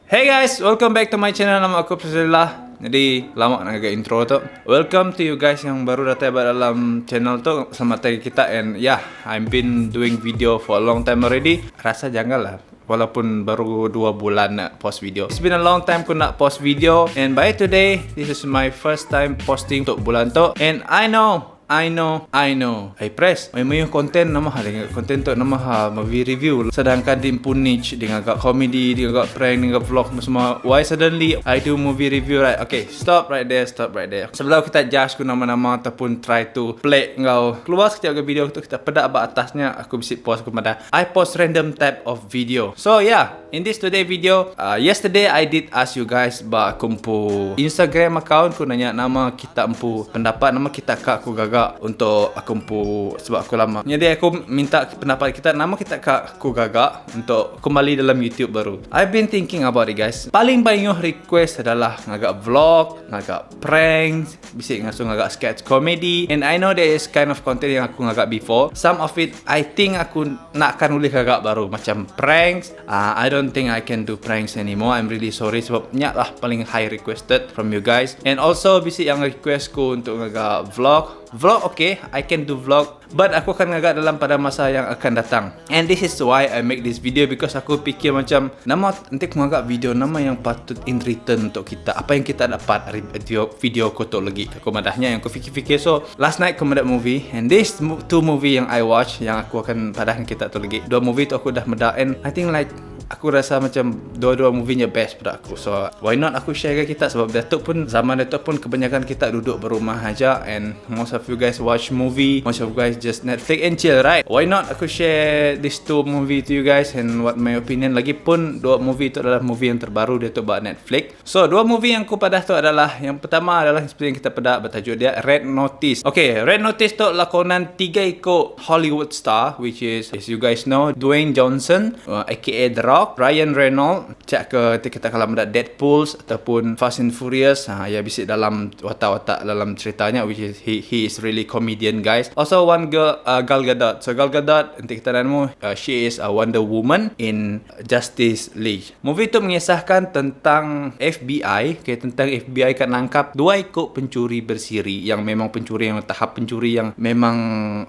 Hey guys, welcome back to my channel nama aku Priscilla. Jadi lama nak ngaga intro tu. Welcome to you guys yang baru datang ba dalam channel tu. Selamat datang kita and yeah, I've been doing video for a long time already. Rasa janggal lah walaupun baru 2 bulan nak post video. It's been a long time aku nak post video and by today, this is my first time posting untuk bulan tu. And I know I know, I know. I press. Mayuh content nama ha dengan content tu nama ha movie review. Sedangkan di pun niche dengan agak comedy, dengan agak prank, dengan vlog semua. Why suddenly I do movie review right? Okay, stop right there, stop right there. Sebelum kita judge ku nama-nama ataupun try to play ngau keluar setiap video tu kita pedak ba atasnya aku bisi post kepada I post random type of video. So yeah, in this today video, yesterday I did ask you guys ba aku empu Instagram account ku nanya nama kita empu pendapat nama kita ka aku gaga untuk aku empu sebab aku lama. Jadi aku minta pendapat kita nama kita ka aku gaga untuk kembali dalam YouTube baru. I've been thinking about it guys. Paling banyak request adalah ngagak vlog, ngagak prank, bisa ngasuh ngagak sketch comedy and I know there is kind of content yang aku ngagak before. Some of it I think aku nakkan ulih gagak baru macam pranks. I don't think I can do pranks anymore. I'm really sorry sebab nyak lah paling high requested from you guys. And also bisi yang request ku untuk ngagak vlog. Vlog okay, I can do vlog but aku akan ngagak dalam pada masa yang akan datang. And this is why I make this video because aku fikir macam nama nanti aku ngagak video nama yang patut in return untuk kita. Apa yang kita dapat dari video video aku tu lagi. Aku madahnya yang aku fikir-fikir so last night aku medak movie and this two movie yang I watch yang aku akan padahkan kita tu lagi. Dua movie tu aku dah medak and I think like aku rasa macam dua-dua movie-nya best pada aku. So why not aku share ke kita sebab Datuk pun zaman Datuk pun kebanyakan kita duduk berumah aja and most of you guys watch movie, most of you guys just Netflix and chill, right? Why not aku share these two movie to you guys and what my opinion lagi pun dua movie itu adalah movie yang terbaru dia tu buat Netflix. So dua movie yang aku padah tu adalah yang pertama adalah seperti yang kita pedak bertajuk dia Red Notice. Okay, Red Notice tu lakonan tiga ikut Hollywood star which is as you guys know Dwayne Johnson aka The Rock, Ryan Reynolds, cak ke kita kalau ada Deadpool ataupun Fast and Furious, ha, ya bisik dalam watak-watak dalam ceritanya which is he is really comedian guys. Also one girl Gal Gadot. So Gal Gadot nanti kita nemu she is a Wonder Woman in Justice League. Movie tu mengisahkan tentang FBI, okay, tentang FBI kan nangkap dua ikut pencuri bersiri yang memang pencuri yang tahap pencuri yang memang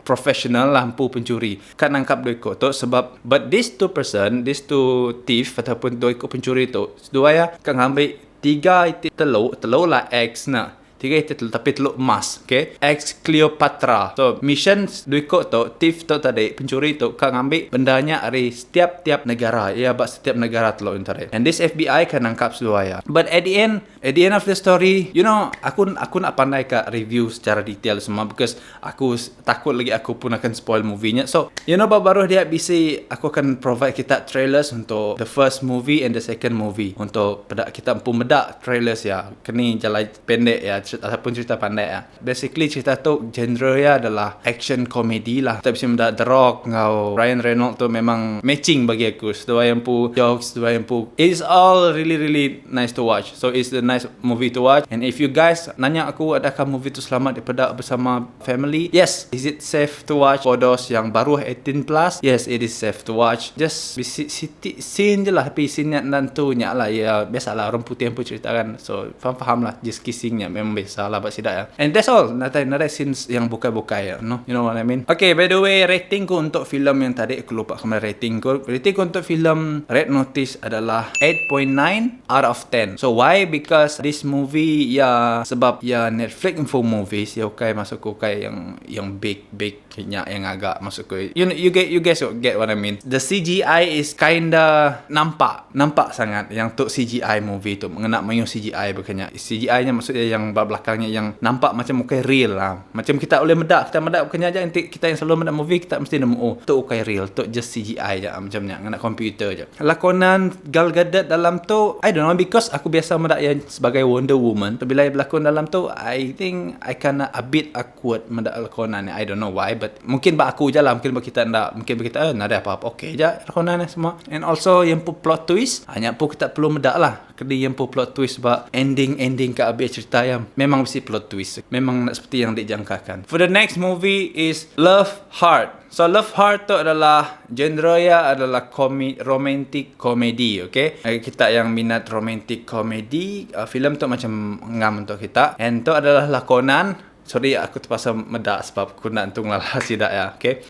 profesional lah empu pencuri. Kan nangkap dua ikut tu sebab but these two person, these two thief ataupun dua ikut pencuri tu, dua ya kan ambil tiga itik telur, telur lah eggs nak. Tiga itik telur tapi telur emas, okay? Eggs Cleopatra. So mission dua ikut tu, thief tu tadi, pencuri tu kan ambil bendanya dari setiap-tiap negara. Ya, bak setiap negara telur yang tadi. And this FBI kan nangkap dua ya. But at the end of the story, aku nak pandai kat review secara detail semua because aku takut lagi aku pun akan spoil movie-nya. So, baru dia bisa aku akan provide kita trailers untuk the first movie and the second movie untuk pedak kita pun medak trailers ya. Kini jalan pendek ya ataupun cerita pendek ya. Basically cerita tu genre ya adalah action comedy lah. Kita bisa medak The Rock ngau Ryan Reynolds tu memang matching bagi aku. Dua yang pu jokes, dua yang pu. It's all really really nice to watch. So it's a nice movie to watch. And if you guys nanya aku adakah movie tu selamat dipedak bersama family? Yes. Is it safe to watch for those yang baru 18 plus? Yes, it is safe to watch. Just city scene je lah tapi scene nya nantunya lah ya biasalah orang putih yang pun cerita kan. So faham-faham lah just kissingnya memang biasa lah bak sidak ya. And that's all. Nadai nadai scenes yang bukai-bukai ya. No, you know what I mean? Okay, by the way, rating ku untuk filem yang tadi aku lupa kemana rating ku. Rating ku untuk filem Red Notice adalah 8.9 out of 10. So why? Because this movie ya sebab ya Netflix info movies ya okay masuk ku kai yang yang big big nya yang agak masuk ku. You guys get what I mean. The CGI is kinda nampak nampak sangat yang untuk CGI movie tu mengena mayu CGI bukannya. CGI-nya maksudnya yang belakangnya yang nampak macam muka real lah. Macam kita boleh medak, kita medak bukannya aja nanti kita yang selalu medak movie kita mesti nemu oh tu ukai real, tu just CGI je macamnya ngena komputer je. Lakonan Gal Gadot dalam tu I don't know because aku biasa medak yang sebagai Wonder Woman. So, bila ia berlakon dalam tu I think I kinda a bit awkward medak lakonan ni. I don't know why but mungkin bak aku je lah, mungkin bak kita ndak, mungkin bak kita eh, nada apa-apa okey je lakonan ni semua. And also yang pu plot twist hanya pun kita perlu medak lah. Kena yang pu plot twist sebab ending-ending ke habis cerita yang Memang bisi plot twist. Memang enda seperti yang dijangkakan. For the next movie is Love Heart. So Love Heart tu adalah genre iya adalah komi romantic comedy okay. Bagi kita yang minat romantic comedy filem tu macam ngam untuk kita. And tu adalah lakonan sorry aku terpaksa meda sebab aku enda entu ngelala sida iya okay.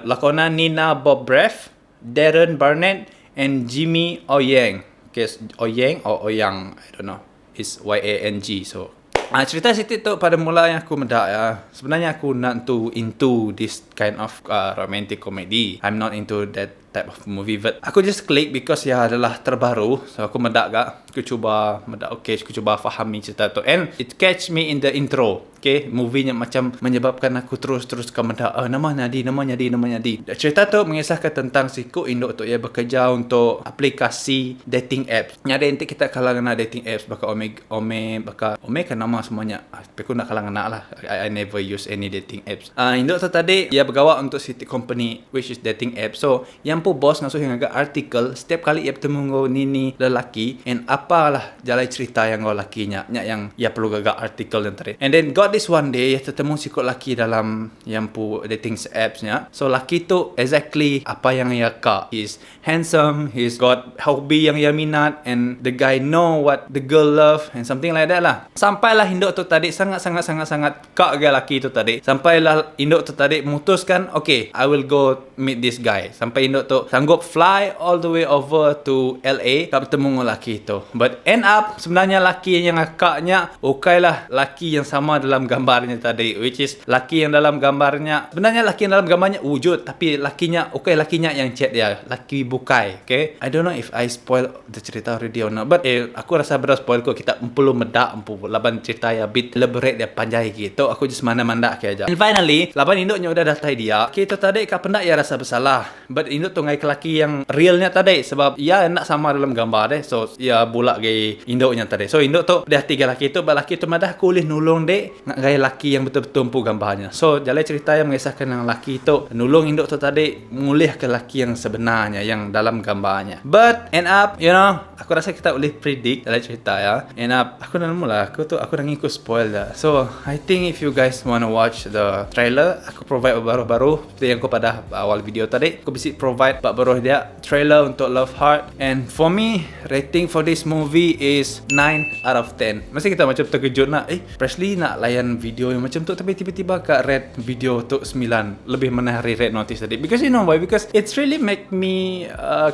Lakonan Nina Dobrev, Darren Barnett and Jimmy O Yang. Okay O Yang or O Yang I don't know. It's Y A N G so Ah cerita siti tu pada mula yang aku meda ya sebenarnya aku enda entu into this kind of uh, romantic comedy. I'm not into that type of movie but aku just click because ya adalah terbaru so aku meda ga aku cuba meda okay aku cuba fahami cerita tu and it catch me in the intro. Okay, movie nya macam menyebabkan aku terus-terus ke meda uh, nama nyadi nama nyadi nama nyadi. Cerita tu mengisahkan tentang siku induk tu ia bekerja untuk aplikasi dating apps. Nyadi enti kita kala ngena dating apps baka Ome Ome baka Ome kan nama semua nya. Ah, tapi aku enda kala ngena lah. I, I never use any dating apps. Induk tu tadi ia begawa untuk siti company which is dating app. So, yang pu bos ngasuh ia ngaga artikel setiap kali ia betemu enggau nini lelaki and apalah jalai cerita iya enggau laki nya. Nya yang ia perlu gaga artikel nya tadi. And then got this one day ia tetemu siku laki dalam iya empu dating apps nya. So laki tu exactly apa yang iya ka. He's handsome, he's got hobi yang iya minat and the guy know what the girl love and something like that lah. Sampailah indu tu tadi sangat sangat sangat sangat ka ga laki tu tadi. Sampailah indu tu tadi memutuskan okay I will go meet this guy. Sampai indu tu sanggup fly all the way over to LA ka betemu enggau laki tu. But end up sebenarnya laki yang ngaka nya ukailah laki yang sama dalam gambar nya tadi which is laki yang dalam gambar nya sebenarnya laki yang dalam gambar nya wujud tapi laki nya ukai laki nya yang chat dia laki bukai okay. I don't know if I spoil the cerita already or not but eh aku rasa beda spoil ko kita empu meda empu laban cerita iya bit elaborate dia panjai agi tu aku just manda manda ke aja. And finally laban indu nya udah datai dia kita tadi ka penda iya rasa besalah but indu tu ngai ke laki yang real nya tadi sebab iya enda sama dalam gambar deh so iya bula agi indu nya tadi so indu tu pedih ati ga laki tu ba laki tu madah aku ulih nulung dik ngagai laki yang betul-betul empu gambar nya so jalai cerita iya mengisahkan yang laki tu nulung indu tu tadi ngulih ke laki yang sebenar nya yang dalam gambar nya but end up you know aku rasa kita ulih predict jalai cerita iya end up aku enda nemu lah aku tu aku dah ngiku spoil dah so I think if you guys wanna watch the trailer aku provide baru-baru seperti yang aku padah awal video tadi aku bisi provide ba baruh dia trailer untuk Love Heart and for me rating for this movie is 9 out of 10 mesti kita macam terkejut nak eh Presley nak layan video yang macam tu tapi tiba-tiba kat rate video tu 9 lebih mana hari red notice tadi because you know why because it's really make me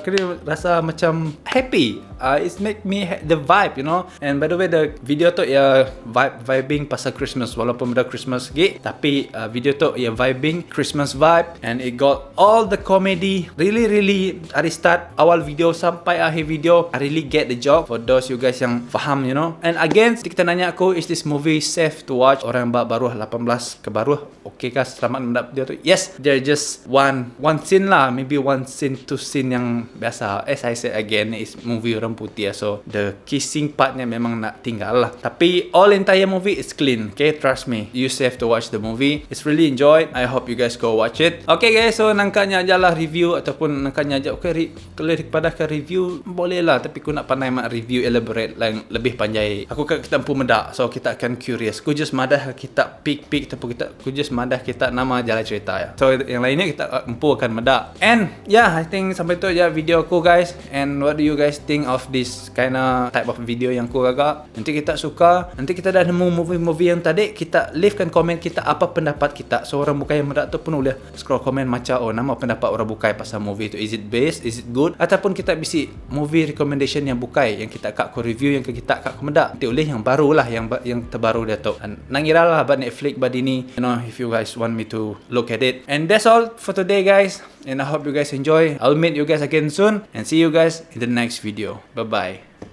kena rasa macam happy it's make me the vibe you know and by the way the video tu ya vibe vibing pasal Christmas walaupun benda Christmas lagi tapi video tu ya vibing Christmas vibe and it got all the comedy really really dari start awal video sampai akhir video I really get the joke for those you guys yang faham you know and again kita nanya aku is this movie safe to watch orang baru 18 ke baruh okay kah selamat mendapat video tu yes there just one one scene lah maybe one scene two scene yang biasa as I said again is movie orang putih so the kissing partnya memang nak tinggal lah tapi all entire movie is clean okay trust me you safe to watch the movie it's really enjoyed I hope you guys go watch it okay guys so nangkanya aja lah review ataupun nangkanya aja okay re kalau pada ke review boleh lah tapi aku nak pandai mak review elaborate yang lebih panjai aku kan kita empu medak so kita akan curious aku just madah kita pick pick ataupun kita aku just madah kita nama jalan cerita ya so yang lainnya kita empu akan medak and yeah I think sampai tu aja video aku guys and what do you guys think of this kind of type of video yang aku agak nanti kita suka nanti kita dah nemu movie-movie yang tadi kita leave kan komen kita apa pendapat kita so orang bukai yang medak tu pun boleh scroll komen macam oh nama pendapat orang bukai pasal movie tu is it best is it good ataupun kita bisi movie recommendation yang bukai yang kita kak ku review yang kita kak ku medak nanti oleh yang baru lah yang yang terbaru dia tu nang ngira lah about Netflix bad ini you know if you guys want me to look at it and that's all for today guys and I hope you guys enjoy I'll meet you guys again soon and see you guys in the next video bye bye.